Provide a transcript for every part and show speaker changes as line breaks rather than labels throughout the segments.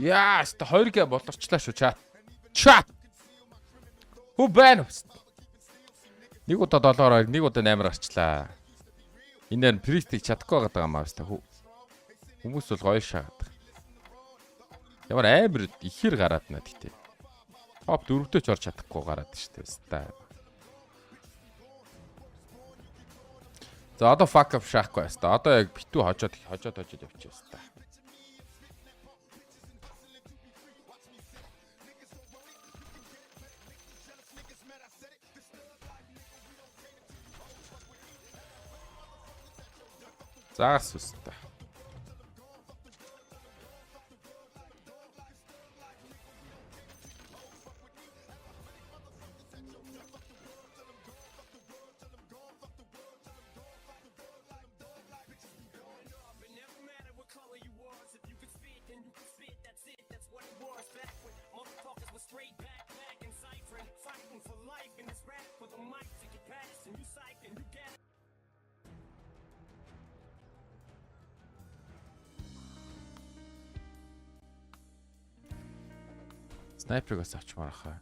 Яа, өстө 2К болорчлаа шүү чат. Чат. Хүү байна вэ? Нэг удаа 7-оор нэг удаа 8-аар гарчлаа. Энэ нэр пристийг чадахгүй байгаа юм аа өстө. Хүмүүс бол гоё шаагаад. Ямар амар ихээр гараад наа гэтээ. Топ 4-өөч орж чадахгүй гараад штэ өстө. За одоо fuck up шаахгүй өстө. Одоо яг битүү хожоод хожоод хожоод явчих өстө. Загас өстө. Снайперыг бас авчмаар хаа.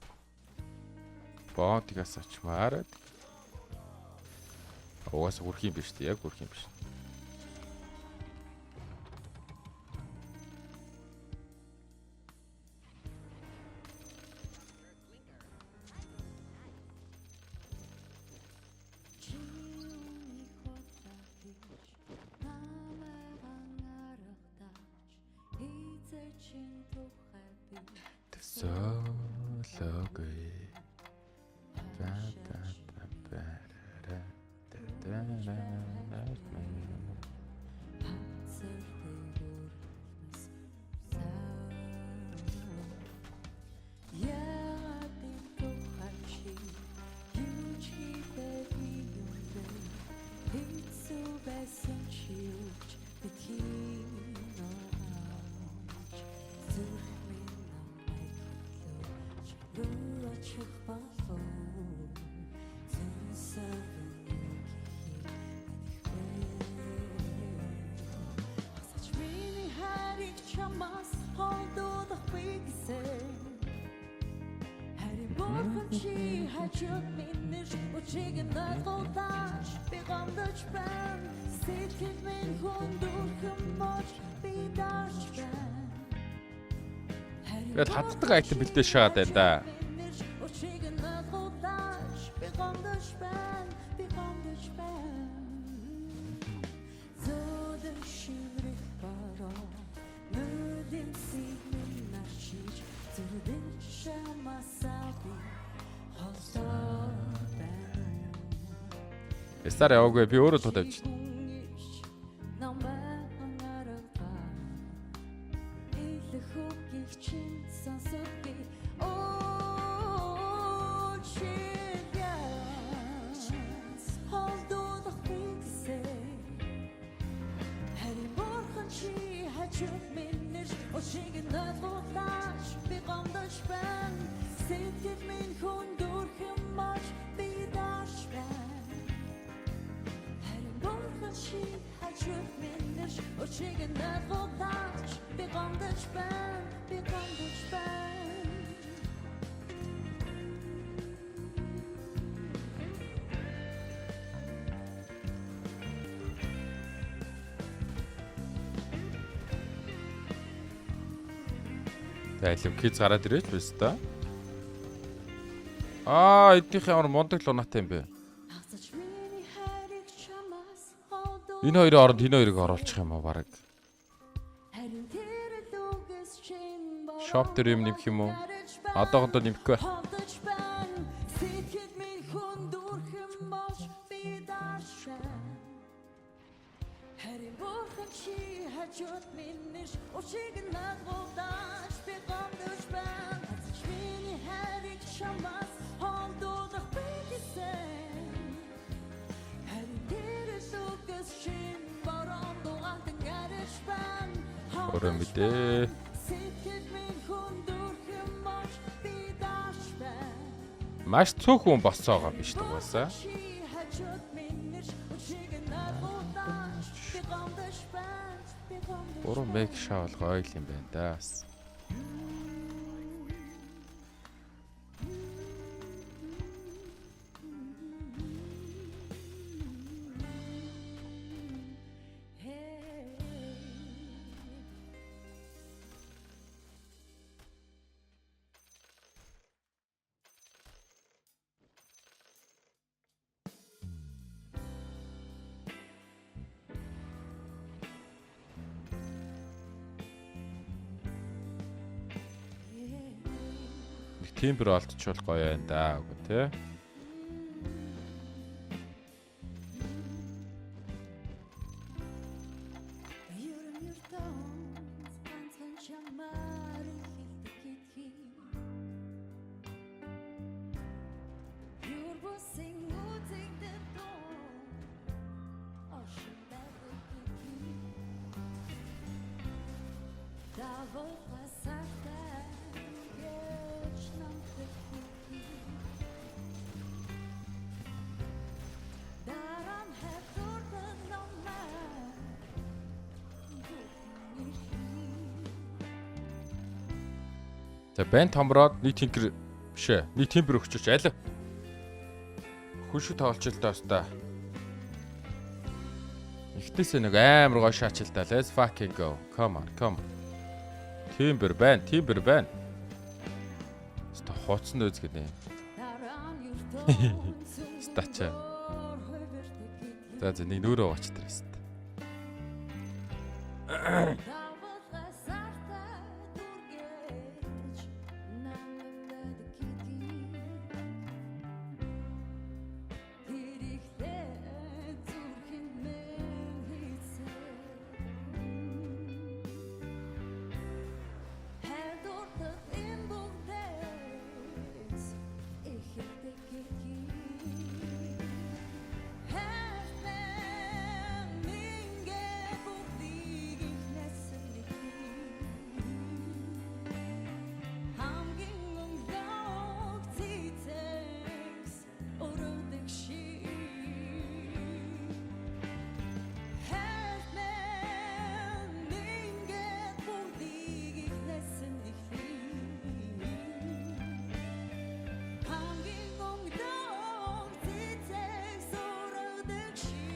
Ботыг бас авчмаар. Угаасаа хүрх юм биш үү? Яг хүрх юм биш. Төсөөлөгүй. Ба ба ба ба ра ра да да ра ра.
Чамаас холдуулахгүй гэсэн. Харин бурхан чи хажууд минь нэрч өчиг нь ойлгуулаач би гомдож байна. Сэтгэл минь хүндүрхэн болж би дарч байна.
Тэгэл хатдаг item бэлдээ шагаад байна да.
Өчиг нь ойлгуулаач би гомдож байна. Би гомдож байна. Зөөлөн шиврэх бороо нүдэн сигмэн нарчиж зүрдэн чамаасаа би холдоо байна.
Эсар яваагүй би өөрөө тууд авчих.
Сэтгэл минь хүндүрхэн болж би дарч байна. Харин бурхан чи хажууд минь нэрч өчиг нь ойлгуулаач би гомдож байна би гомдож байна.
За илв киз гараад ирээч биш та. Аа, эднийх ямар мундаг лунатай юм бэ?
Хагасч миний хайрыг чамаас холдуулах
Энэ хоёрын оронд энэ хоёрыг оруулчих юм уу бараг.
Харин тэр л үгээс чинь
Шоп дээр юм нэмэх юм уу? Одоохондоо нэмэхгүй байх.
Холдож байна. Сэтгэл минь хүндүрхэн болж би дарч байна. Харин бурхан чи хажууд минь нэрч өчиг нь надгуулаач би гомдож байна. Хазаж миний хайрыг чамаас холдуулах би гэсэн. Харин тэр л үгээс чинь борон дугаалтан гарч байна.
Өөрөө мэдээ.
Сэтгэл минь хүндүрхэн болж би дарч байна.
Маш цөөхөн хүн босцоогоо биш дугаасаа.
Чи хажууд минь нэрч өчиг нь надгуулаач би гомдож байна. Би гомдож
Гурван мег шаа бол гоё л юм байна да. Бас. Нэг Timber олдчихвол гоё байна да үгүй те.
Ерөн ертөнц ганцхан чамаар эхэлдэг гэдгийг. Юр бусын үзэгдэл дунд оршин байдаг гэдгийг. Давуулга сартай гэж намдаг гэдгийг. Дараа нь хайр намайг.
За байн томроод нэг Tinker биш ээ. Нэг Timber өгчөөч аль. Хүн шүү тоглолч л доо өстой. Ихтэйсээ нэг амар гоё шаач л да. Let's fucking go. Come on, come on. Timber байна, Timber байна. Өстой хууцсан дөөз гэдэг. Стача. За за нэг нүүрээ ууч тэр өстой.
Давуулга сартай дүргэж намдаг гэдгийг. Тэр ихлээ зүрхэн мэн хийсэн. Хайр дуртад энэ бүгдээс эхэлдэг гэдгийг. Хайртай минь бүгдийг эхнээс нь эхлэе. Хамгийн өндөр цэцэгс өрөвдөг шиг. Хайртай минь бүгдийг эхнээс нь эхлэе. Хамгийн өндөр цэцэгс өрөвдөг шиг.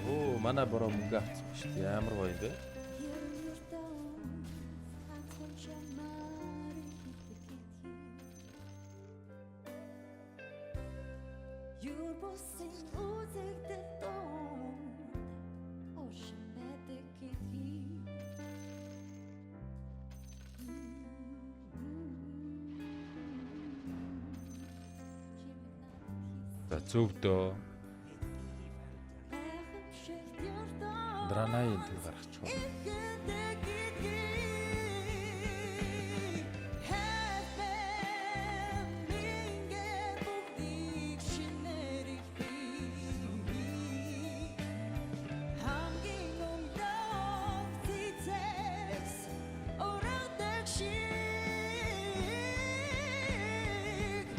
Оо, манай бороо мөнгө авсан ба шүү дээ. Ямар гоё юм бэ?
Ганцхан чамаар эхэлдэг гэдгийг. Юр бусын үзэгдэл дунд оршин байдаг гэдгийг.
За зөвдөө.
Гайхамшигт ертөнц
Дранай энэ төр гаргачих.
эхэлдэг гэдгийг. Хайртай минь бүгдийг шинээр эхлэе. Хамгийн өндөр цэцэгс өрөвдөг шиг.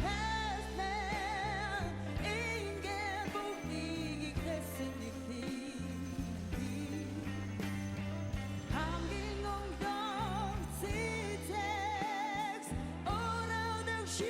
Хайртай ингээд бүгдийг эхнээс нь эхлэе. Хамгийн өндөр цэцэгс өрөвдөг шиг.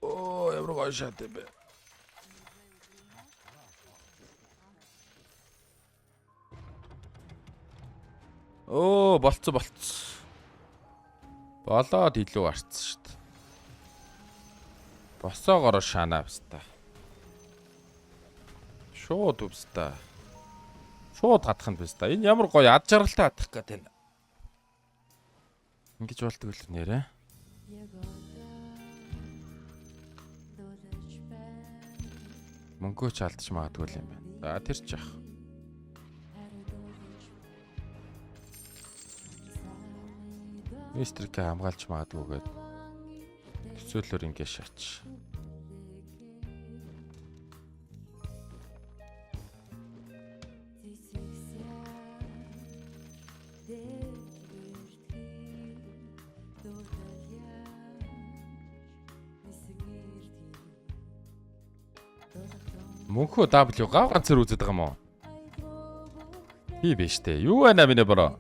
Оо, ямар гоё шат юм бэ? Оо, болцсон болцсон. Болоод илүү гарцсан шүү дээ. Босоогоороо шанаа баста. Шууд үбста. Шууд хадах нь баста. Энэ ямар гоё ад жаргалтай хадах гээд байна. Ингэж болдог л нэрээ.
Яг одоо дуулаж байна.
Мөнгөө ч алдчих магадгүй л юм байна. За тэр ч яах.
Хариу дуулаж.
Мистер К хамгаалж магадгүй гээд төсөөлөөр ингэ шаач. Мөнхөө W гав ганцэр үзээд байгаа юм уу? Тий биш те. Юу байна минь bro?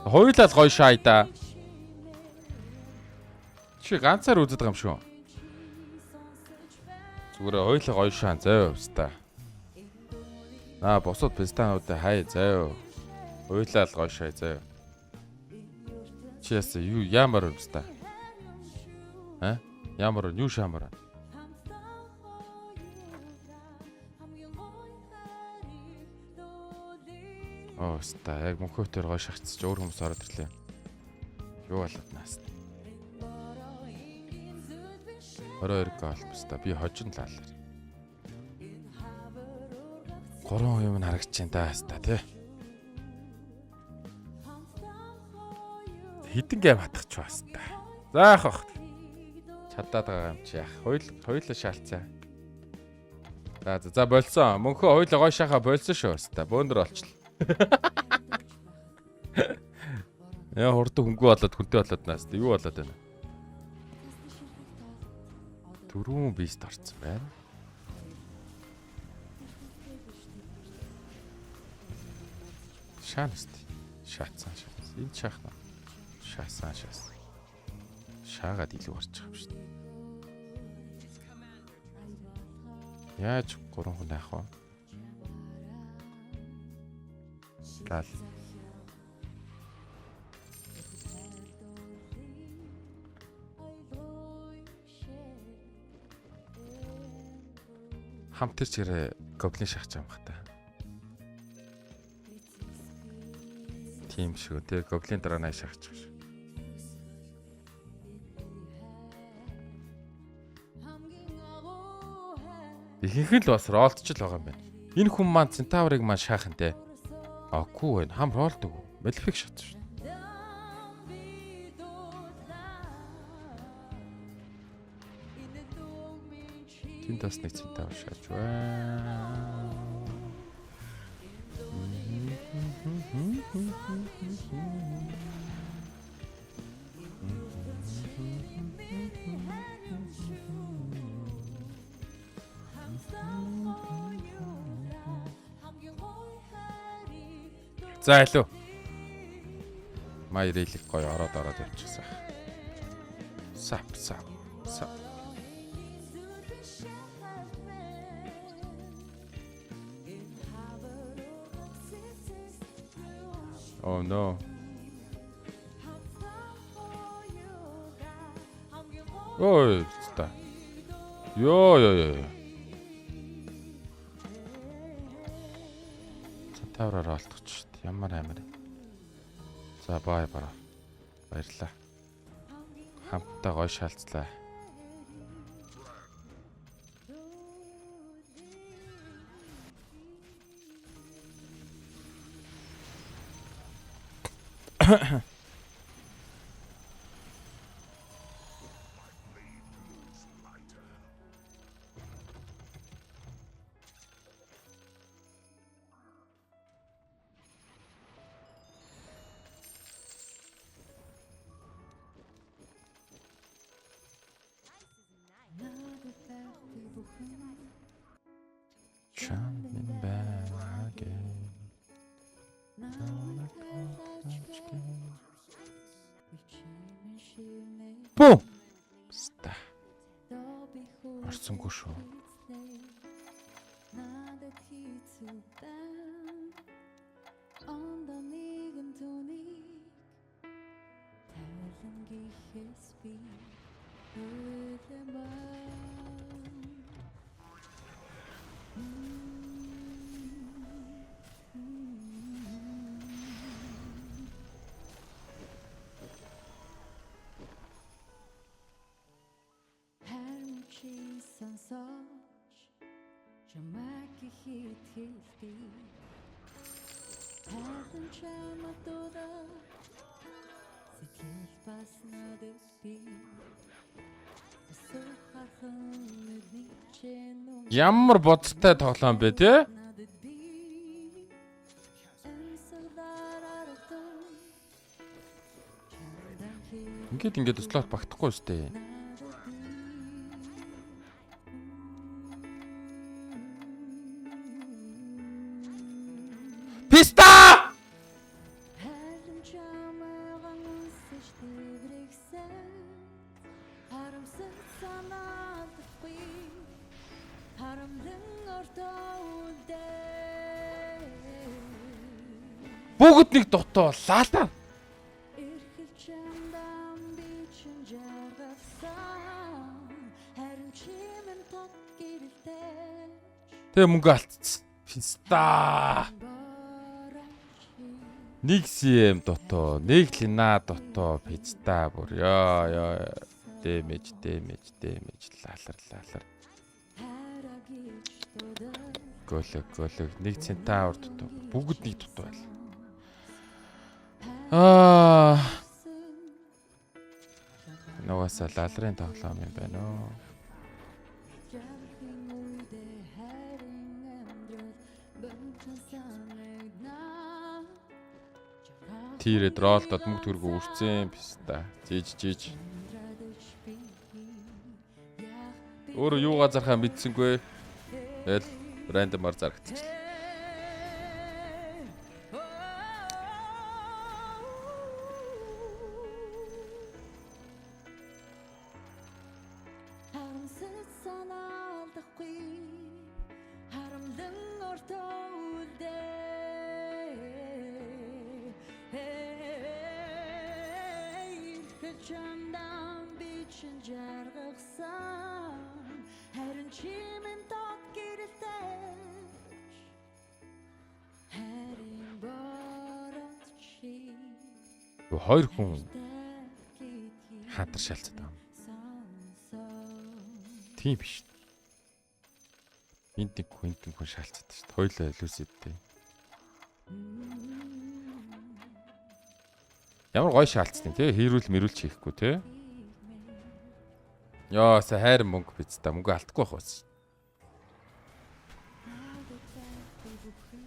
Хоёулаа л гоё шаая да. Чи ганцаар үздэг юм шүү. Зүгээр хоёулаа гоё шаан заяа уста. Наа бусад пистануудаа хай заяа. Хоёулаа л гоё шаа заяа. Чи яасан юу ямар уста? А? Ямар юу шаамар? Оо ста яг мөнхөтөр гоё шахацч өөр хүмүүс ороод ирлээ. Юу болоод наас. 22 гол баста би хожин лаалаа. 3 юм харагч чинь да ста тий. Хитэн гейм хатгач бас та. За яах вэ? Чадаад байгаа юм чи яах. Хоёул шаалцаа. За за болсон. Мөнхөө хоёул гоё шахаа болсон шүү ста. Бөөндөр олчлоо. Яа хурдан хөнгөө болоод хүнтэй болоод наас. Юу болоод байна? Дөрвөн бист орсон байна. Шаан өст. Шаацсан шаацсан. Энд шаах нь. Шаасан шаасан. Шаагаад илүү гарч байгаа юм шүү дээ. Яаж гурван хүн авах вэ? Лал. Хамт тэр чигээрээ гоблин шахаж байгаа юм бах та. Тийм шүү те гоблин дараа най шахаж байгаа шүү. Ихэнх нь л бас ролдч л байгаа юм байна. Энэ хүн маань центаврыг маань шаах нь те. Агүй байна. Хам ролдог. Малифик шатсан шүү. Тэнд бас нэг центавр шааж байна. За илүү. Май релик гоё ороод ороод явчихсан. Сап сап сап. Oh no. Ой, та. Йоо ёо ёо. Центавраар олдоч шүү дээ. Ямар амар. За бай бараа. Баярлаа. Хамтдаа гоё шаалцлаа. Чам минь байгааг. Бум. Ста. Орсонгүй шүү. Ямар бодтой тоглоом бэ те? Ингээд ингээд слот багтахгүй шүү дээ.
Харамлан ордоо үлдээ.
Бүгд нэг дутуу лаалаа.
Эрхэл чамдан би чин жаргалсан. Харин чи минь тод гэрэлтэй.
Тэгээ мөнгө алдчихсан. Писта.
Борооч
Нэг CM дутуу, нэг Лина дутуу, писта бүр ёо ёо. Дэмэж, дэмэж, дэмэж лалар лалар.
хайраа гэж дуудах.
Гөлөг гөлөг нэг центавр дутуу. Бүгд нэг дутуу байл. Аа, нугасаа лалрын тоглоом юм байна оо.
Жаргахын үедээ хайрын амьдрал бонхон санагдана.
Тийрээд ролдод мөнгө төгрөгөө үрцэн писта. Жиж жиж.
Амьдраад би яах бэ?
Өөрөө юу газархаа мэдсэнгүй. Тэгэл рандомар зарагдчихлаа.
Харамсаж санаа алдахгүй харамлан ордоо үлдээ. Эрхэл чамдан би чин жаргасан. Харин чи минь тод гэрэлтэж. Харин бороод чи
Хоёр хүн
гэдгийг
хатар шалцаад байгаа юм.
сонсоо.
Тийм биш. Энд нэг хүн, энд нэг хүн шалцаад шүү дээ. Хоёулаа илүүсэдтэй. Ямар гоё шаалцсан тий. Хэрүүл мэрүүл хийхгүй тий. Йоо, сая хайр мөнгө биз та мөнгө алдахгүй байх бас.
Надад байхгүй бүхэн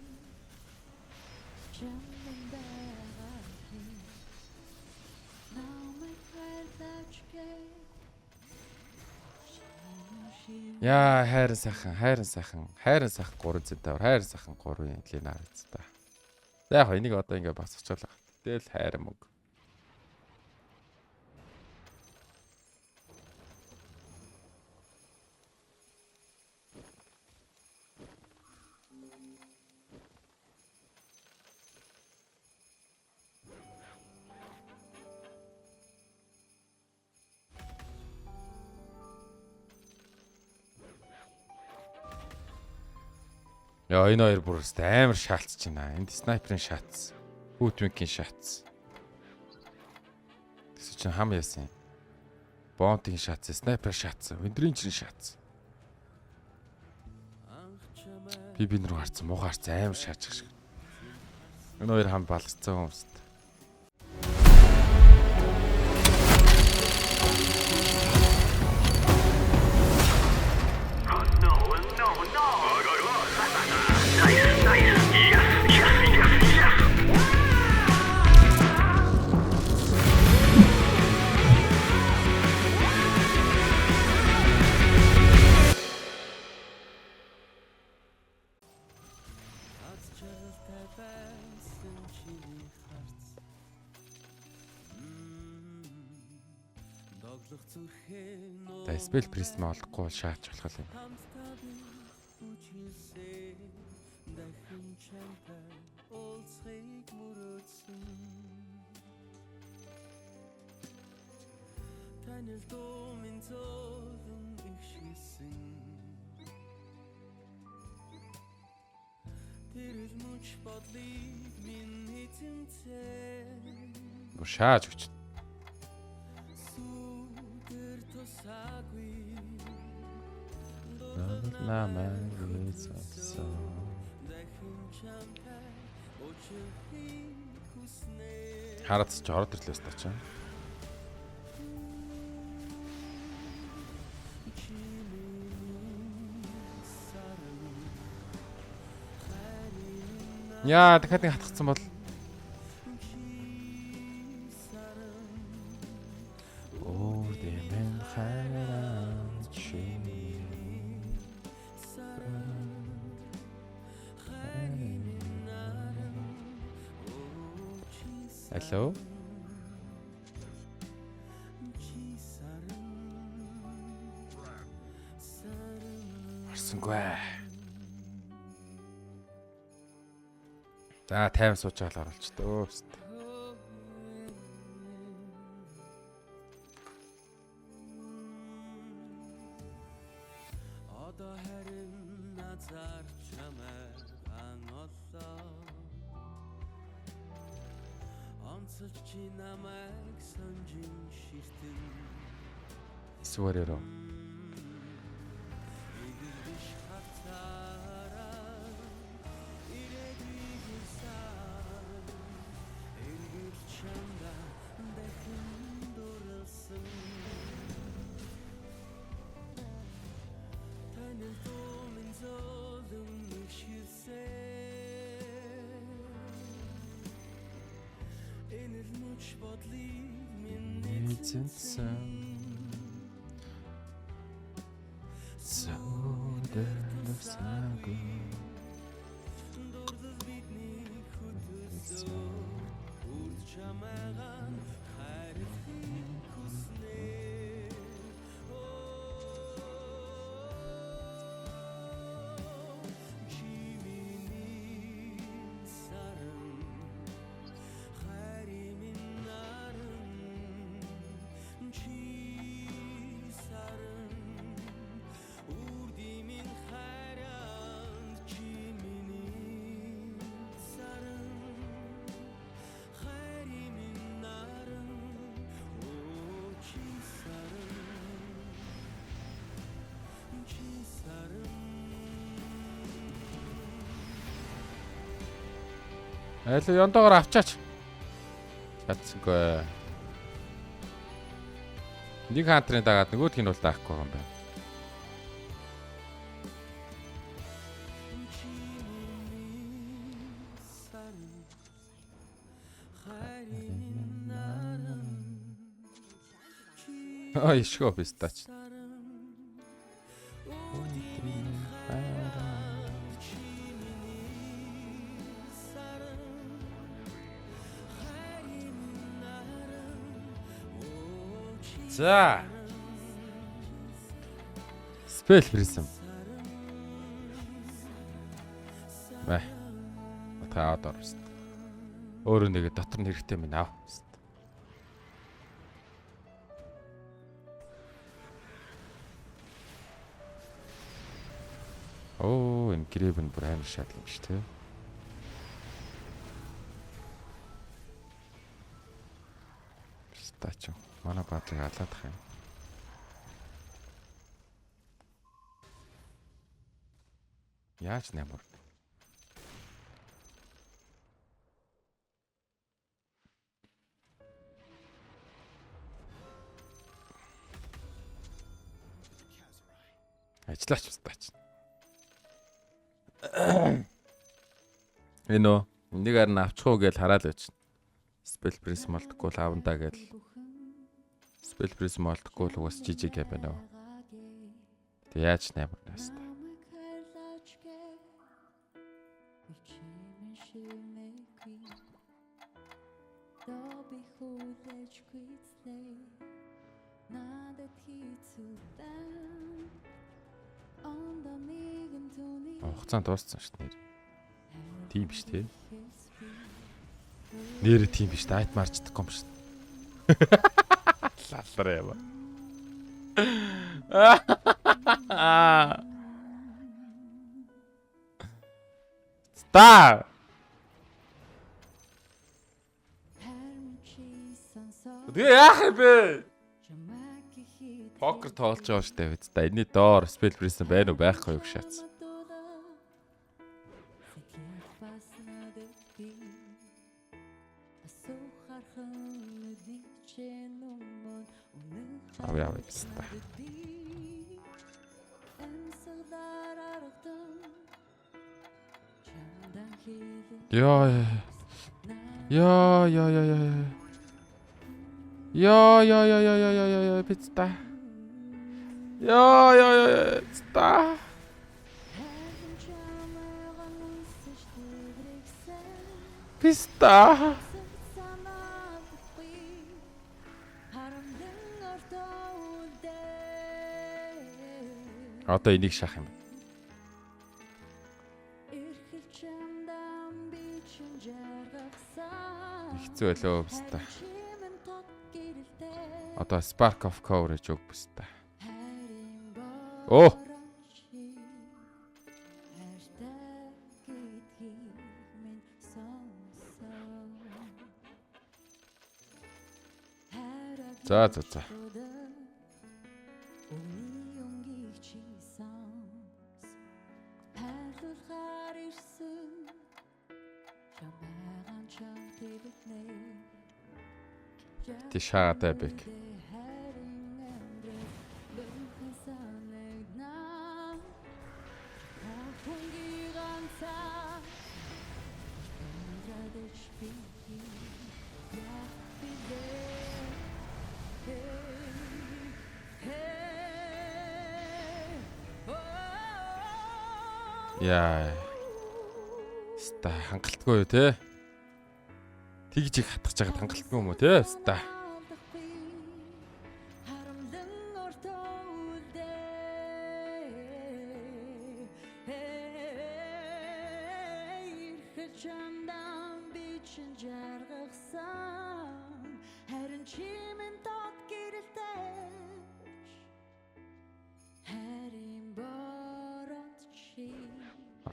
чамд байгаа юм. Намайг хайрлаач гэж шин
Яа, хайрын сайхан, хайрын сайхан, хайрын сайхан 3 центавр, хайрын сайхан 3 лина биз та. За яг хөө энийг одоо ингээ босгочлаа. Тэгэл хайрын мөнгө. Яа, энэ хоёр бүр өст амар шаалцж байна. Энд снайперын шатс, хүүтвинкийн шатс. Тэсэ чинь хам яасан юм. Бонтын шатс, снайпер шатс, өндрийн чин шатс. Би би нэр гарцсан, муу гарцсан амар шаачих шиг. Энэ хоёр хам балцсан хүмүүс.
Аз жаргалтай байсан чиний харц. Доглох зүрхээ
За, спел призм олохгүй бол шаач болох юм.
Хамтдаа би бүжгэлсэн дахин чамтай уулзахыг мөрөөдсөн. Танил дуу минь зөөлөн ихшилсэн. Тэр л мөч бодлыг минь эзэмцээ.
Бүр шааж өгч.
Сүдэр тусаагүй.
Намайг үзсэн.
Дахин чамтай уучлахыг хүснэ.
Хараад ч ороод ирлээ өстой чинь.
Чи минь саран хайрын
Яа, дахиад нэг хатгцсан бол
чи саран
Өөр дэмэн хайран чи
саран хайрын наран оо чи
Алло?
чи саран саран
Орсон Чадсангүй. За 50 сууж байгаа л оруулч дөө.
Одоо харин назар чамайг оллоо. Онцолж чи намайг сонжин ширтэн.
Эсвэл өрөө.
Игэрч хацаараа ирээдүйг сан эргэл чамда дахин дурлсан. Танил тумын золон нэгшилсэн. Энэ л мөч бодлыг минь
Эзэнсэн. Сүүдэлсагүй.
Дурлал бидний хөтөлсөн. Үрд чамайгаа хайрлахыг хүснэ. Чи миний саран, хайрын минь наран. Чи саран, үрдийн минь хайранд. Чи миний саран, хайрын минь наран. Оо, чи саран, чи саран.
Айл ёндоогоор авчаач. Чадсангүй. Нэг хантрын дагаад нөгөөх нь бол даахгүй юм байна.
Чи миний саран, хайрын минь наран. Чи
Ой, ишгөө бистач.
саран, үрдийн минь хайранд. Чи миний саран, хайрын минь наран. Оо, чи
За. Spell Prism. Бай. Утгаа аваад орсон. Өөрөө нэг дотор нь хэрэгтэй минь ав. Оо, энэ грэв нь бүр амар шат юм шүү, тэ. Стач. Манай баатрыг алаадах юм. Яаж нямар? Ажиллаач стач. Энэ үү? Нэг харин авчих уу гэж хараад байж. Spell Prism олдохгүй л авандаа гэж. Spell Prism олдохгүй л угаас жижиг юм байна уу? Тэг яаж нямар нэстэ.
Намайг хайрлаач гэ би чимэн шивнэгүй доо би хүлээж гүйцлээ надад хэцүү байна ондоо нэгэн түүний
Хугацаанд дууссан шүү дээ. Нэр. Тийм биш те. Нэр тийм биш те. Айт марч чадахгүй юм шүү. Лалар яа. Ста.
харин чи сонсоо
Тэгээ яах юм бэ?
чамайг гэхэд
Покер тоглож байгаа шүү дээ биз дээ. Энэний доор Spell Prism байна уу байхгүй юу гэж шатсан.
Сэтгэл бас надад би асуухархан нүдний чинь өмнө үнэн
Авъя авъя биз дээ.
Амьсгалаар аргадан чамдаа хэлэх
Йоо. Йоо ёо ёо ёо. Йоо ёо ёо ёо ёо ёо ёо биз дээ. Йоо ёо ёо ёо биз дээ.
харин чамайг үнсэж тэрэгсэн
Биз дээ.
Санаахгүй харамдан ортоо үлдээ
Одоо энийг шахах юм. Хэцүү байлоо баста. Одоо Spark of Courage өг баста. Оо. За за за. Тэ шаагатай бэг. Яа. Ста хангалтгүй юу те? Тэгж их хатгаж байгаад хангалтгүй юм уу те? Ста.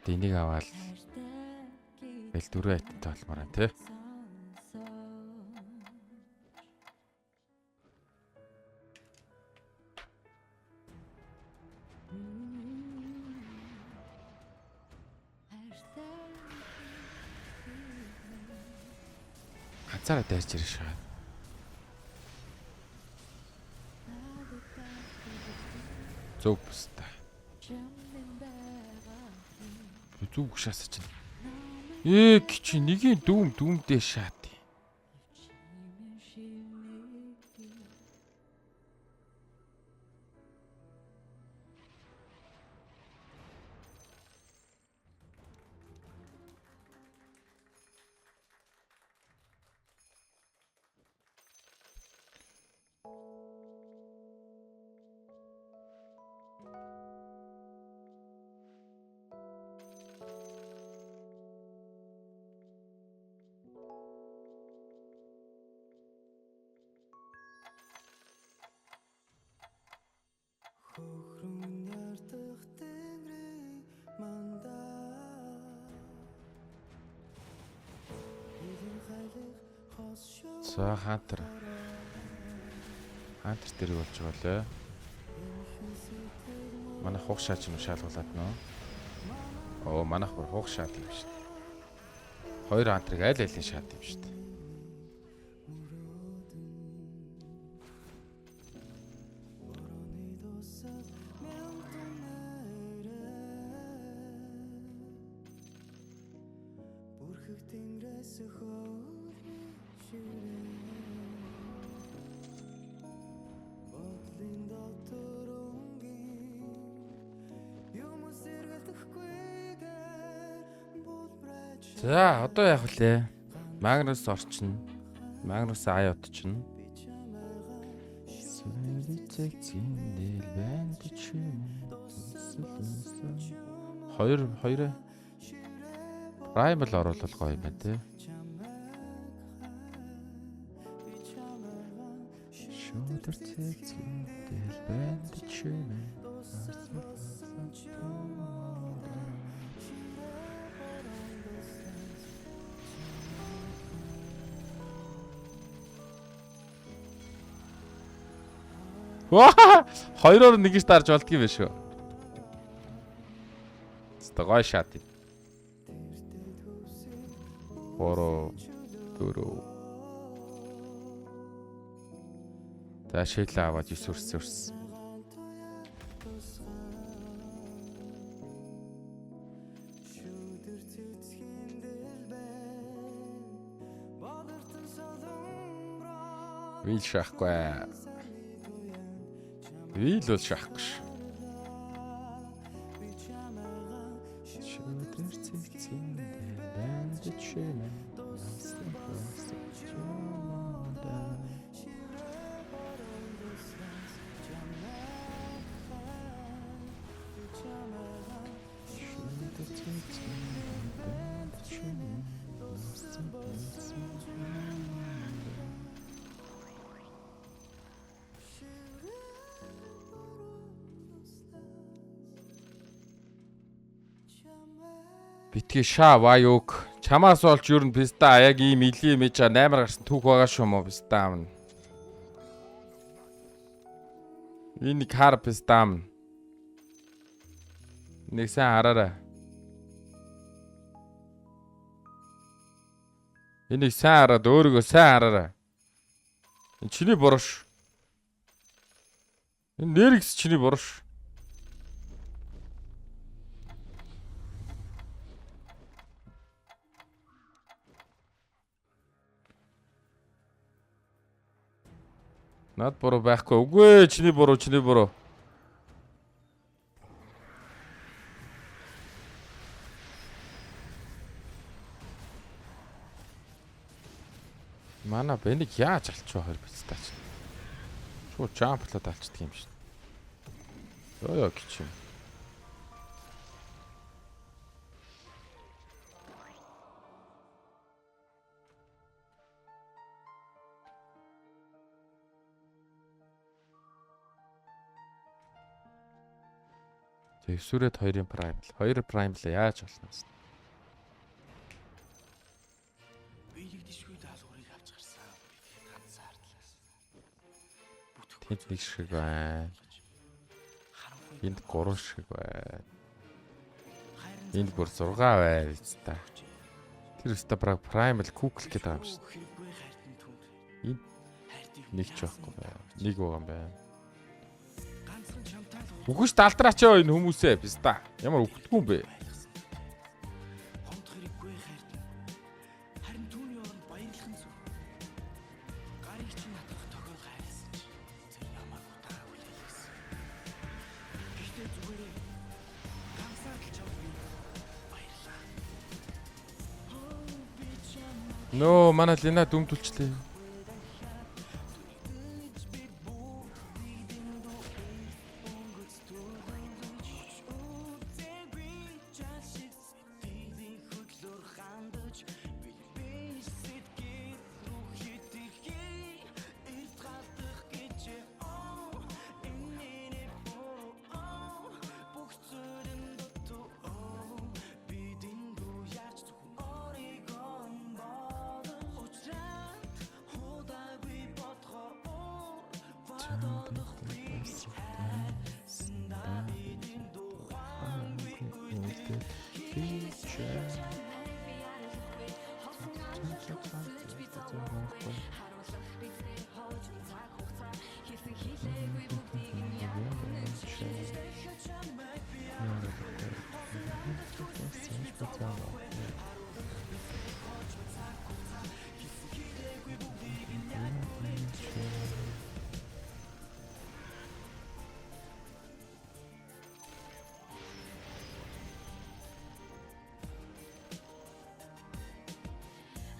Одоо энийг аваад бэл дөрөв айттай болмоор байна те. Ганцаараа дайрч ирэх шээ. Зөв бүстэ. Зүг шаасаа чинь. Ээ чи нэгийн дүүм дүүмдээ шаат. За Хантер. Хантер дэрэг болж байгаа лээ. Манай хуг шаач юм шалгуулад нөө. Оо манайх бүр хуг шаад юм шүү дээ. Хоёр хантрыг аль алийг шаад юм шүү дээ. За одоо яах вүлээ? Магнус орчно. Магнус ай отчно. Хоёр хоёр Primal оруулах гоё юм байна те. Шүдэр цэцэндэл банд чимээ. Ваа! Хоёроор нэгж дарж болдго юм биш үү? Ста гоё шат юм. 3 4. За шейлээ аваад 9 өрс өрс. Вил шахахгүй. Вил бол шахахгүй ш. Шүдэр цэцэндээ банд чимээ. Шүдэр цэцэндээ банд чимээ. Битгий ша ваюк. Чамаас болж ер нь писта яг ийм илийн мэж 8-аар гарсан түүх байгаа шүү мó писта амна. Энэ кар писта амна. Нэг сайн хараарай. Энийг сайн хараад өөрийгөө сайн хараарай. Энэ чиний буруу ш. Энэ нэргс чиний буруу ш. Над буруу байхгүй. Үгүй ээ, чиний буруу, чиний буруу. Мана бэнийг яаж алчих вэ хэр бицтаач. Шууд жамплаад алчдаг юм шин. Йоо ёо гэж юм. Тэвсүрээд хоёрын prime л. Хоёр prime л яаж болно вэ?
Биелэгдэшгүй даалгаврыг авч гарсан. Бидний ганцаардлаас. Бүтэхгүй
Тэнд нэг шиг байна.
харанхуй
Энд гурван шиг байна.
хайрын
Энд бүр 6 байна биз та. Тэр өстө баг prime л Google гэдэг байгаа юм шиг.
хэрэггүй хайртан түнд.
Энд
Хайртыг
Нэг ч байхгүй байна. Нэг байгаа юм байна.
ганцхан чамтай л
Үхэж далдраач ёо энэ хүмүүсээ биз та. Ямар үхдэггүй юм бэ?
байлгасан. Гомд хэрэггүй хайртан. Харин түүний оронд баярлах нь зүг. Гарыг чинь натрах тохиол хайрласан чи тэр намайг удаа хүлээлгэсэн. Гэхдээ зүгээрээ ганцаар л чамд би баярлаа. Хөө би чамайг
Нөө манай Лина дүмтүүлчлээ.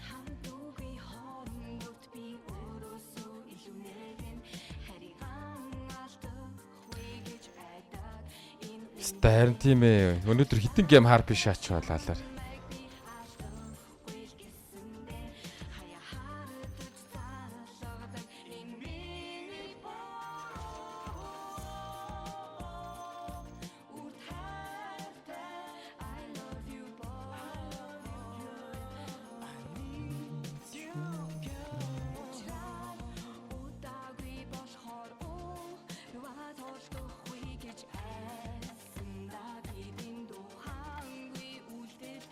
Хамтгүй хоорондот би өөрөөсөө илүү нэгэн хариган алдахгүй гэж айдаг энэ
Ста харин тийм ээ. Өнөөдөр хитэн гейм хар биш ач болаалаар.
би алдахгүй л гэсэндээ хаяа харагдаж залгадаг энэ миний боо үрт хайртай I love you boy Удаагүй болохоор уур толдохгүй гэж айсан да бидний духангүй үлдэл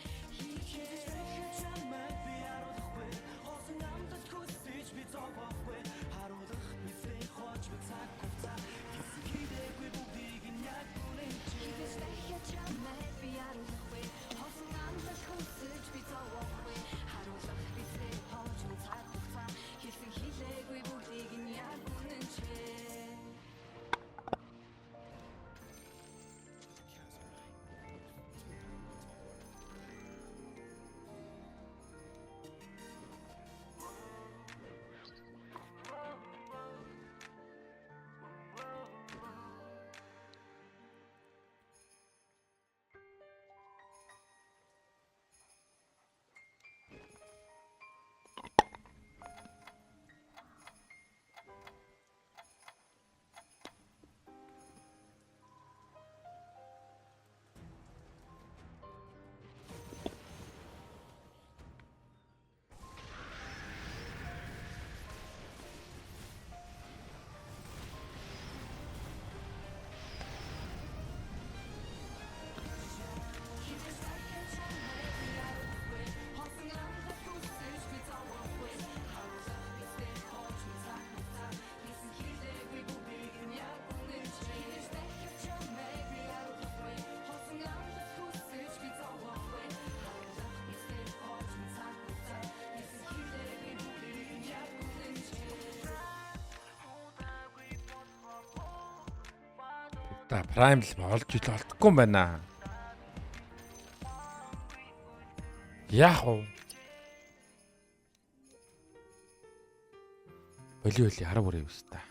Та Prime л олж ил олдохгүй юм байна. Яах вэ? Боли боли хараа бүрээ юм та.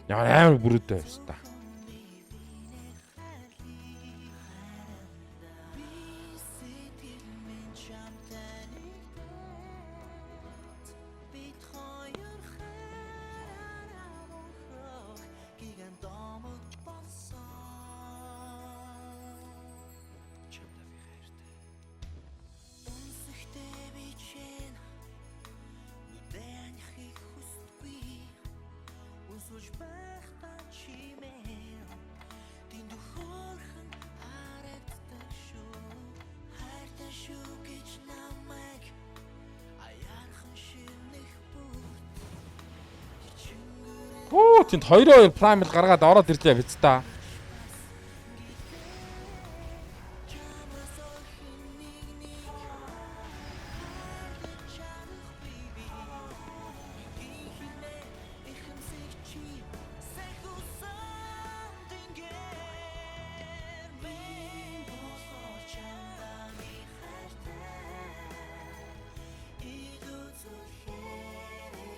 Ямар амар бүрүүдтэй байсан та. Хөө тэнд 2-2 Prime л гаргаад ороод ирлээ биз та.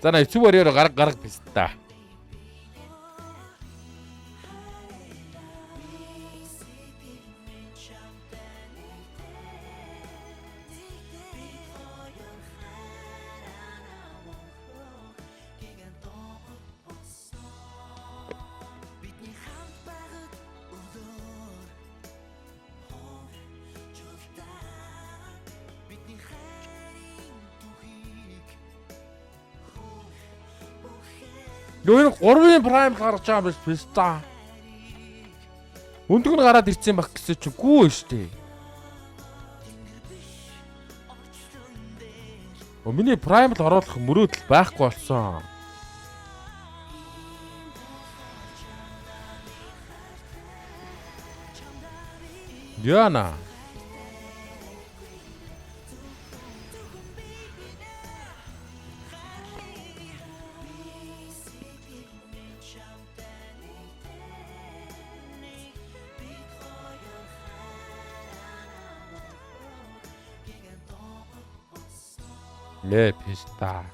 За на эцүү барьяар гарга гарга биз та. Юу энэ 3-ын Prime гарч байгаа юм биш биз та. Өндөг нь гараад ирсэн байх гэсэн чинь гүү шүү дээ. Оо миний Prime л оруулах мөрөөдөл байхгүй болсон. Яна. Ле писта.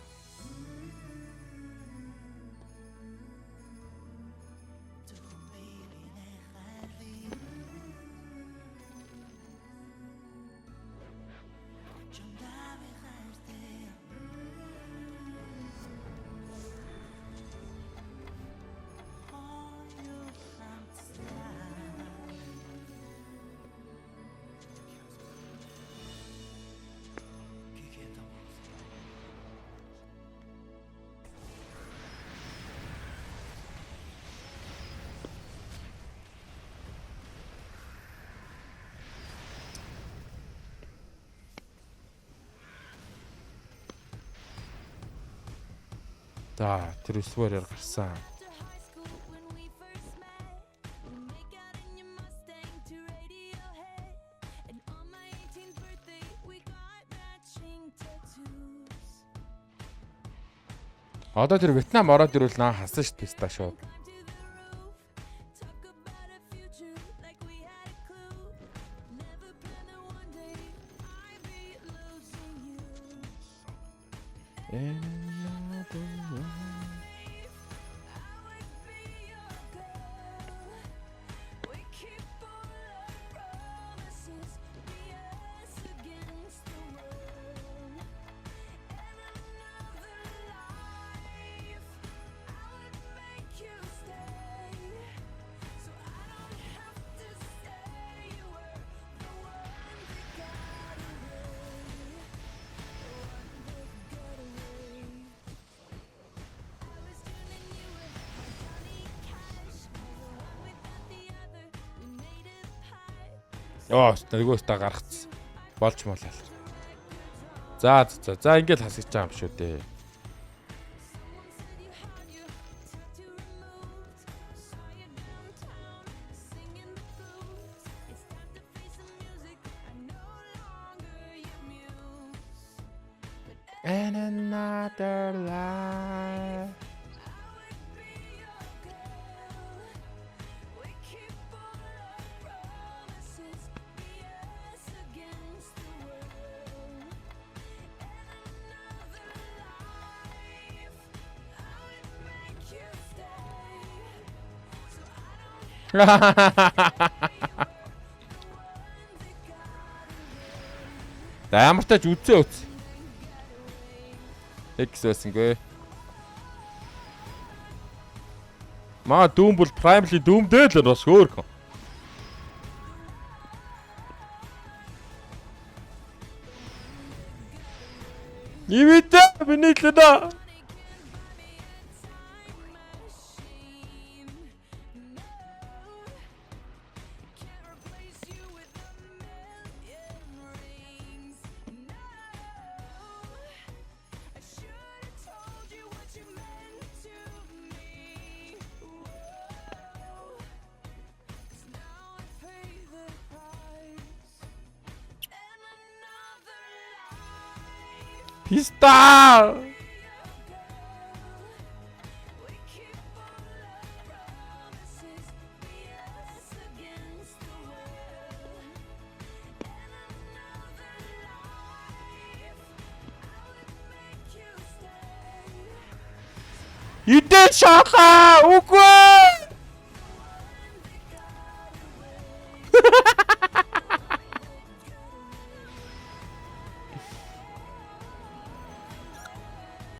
За, тэр 9-р гарсан.
After high school when we first met, we make out in your Mustang to Radiohead, and on my 18th birthday we got matching tattoos.
Одоо тэр Вьетнам ороод ирвэл наа хасан шүү дээ писта шууд.
Climb to the roof, talk about a future like we had a clue. Never planned that one day I'd be losing you. I would be your girl. We keep all our promises, be us against the world. And another life, I would make you stay, so I don't have to say you were the one that got away, the one that got away. I was turning you were my Johnny Cash, the one without the other. We made a pact.
Йоо, нөгөөс та гаргацсан. Болж молоо. За за за ингээл хасгаж байгаа юм шүү дээ.
Someone said you had your tattoo removed. Saw you downtown singing the blues. It's time to face the music. I'm no longer your muse. But
And another life.
I would be your girl. We keep all our promises. Be us against the world. And another life, I would make you stay. So I don't have the one that got away.
За ямар тач үзээ үз. X байсангүй. Маа Doom бол Primal Doom дээр л бас хөөрхөн. Ивэдэ миний л да.
Money can buy me a time machine. No, can't replace you with a million rings. No, I should have told you what you meant to me. Whoa, 'cause now I pay the price. And another life.
Писта.
We keep all our promises, be us against the world. And another life, I would make you stay.
Идэ шалаа. Үгүй.